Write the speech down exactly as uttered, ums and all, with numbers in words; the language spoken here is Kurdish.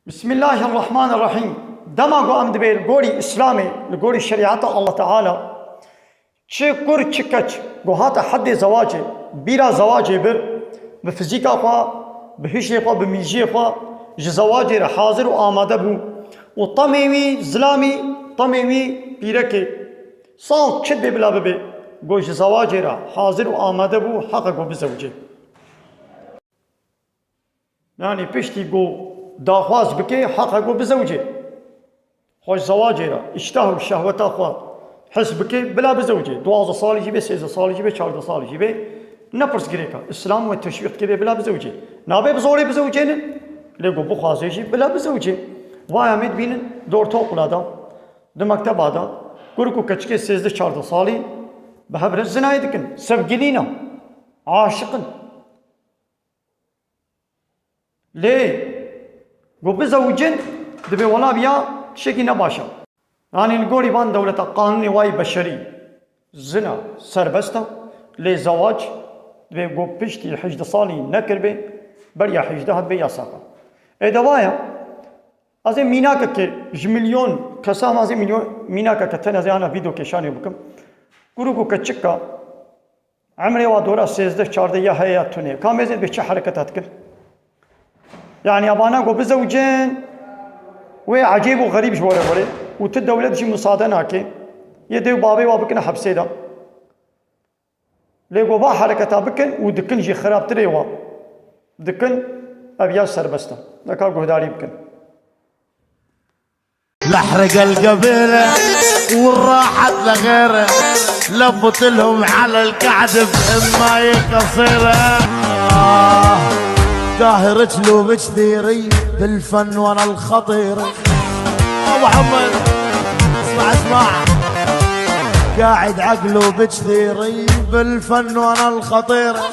Bismillahirrahmanirrahîm. Dema ku em dibê li gorî Îslamê, li gorî şerîeta Allah Teala, çi kur çi keç ku hate heddê zewacê, bîra zewacê bir, bi fizîka xwe, bi hişê xwe, bi mîjiyê xwe ji zewacê re hazir û amade bû û temê wî zilamî, temê wî pîrekê, sal çi dibê bila bibe, ku ji zewacê re hazir û amade bû, heqe ku bizewicê. Yanî piştî ku daxwaz bike, heqe ku bizewicê. Xwe ji zewacê re, îştah û şehweta xwe his bike, bila bizewicê. Duwazdeh salî jî be, sêzdeh salî jî be, çardeh salî jî be, ne pirsgirêk e. Îslam we teşwîq dike bê bila bizewicê. Nabe bi zorê bizewicênin, lê ku bixwaze jî bila bizewicê. Vaya me dibînin di ortaokula de, di mekteba de, kurik û keçikê sêzdeh çardeh salî bi hev re zinayê dikin. Sevgilî ne, aşiq in. Lê ku bizewicin, dibê wela viya tiştekî ne baş e. Yanî li gorî van dewleta, qanûnê wayî beşerî, zina serbest e, lê zewac dibê ku piştî hejdeh salî nekiribê, beriya hejdeh bê yasax e. Ê de vaya, ez ê mînakekê ji milyon kesan, ez ê milyon mînakeke tenê ez ê ana vîdeo kêşanê bikim. Kurik û keçika Emrê wa dora sêzdeh çardeh ya heye ya tune. Ka mêzên bê çi hereketa dikin? Yanî evana ku bizewicin, wê ecêb û xerîb ji we re were û tu dewlet jî musade nake. Yê dê û bavê wa bikine hepsê de. Lê ku va hereketa bikin û dikin jî xirabtirê wa. Dikin, ev ya serbest e. Neka guhdarî bikin. لحرق القبيلة والراحت لغيره، لبط لهم على الكعد بإماية قصيرة. آه، قاهرة لوبك ديري بالفن وانا الخطيرة. أبو محمد، اسمع، اسمع. قاعد عقله بكثيري بالفن وانا الخطيرة.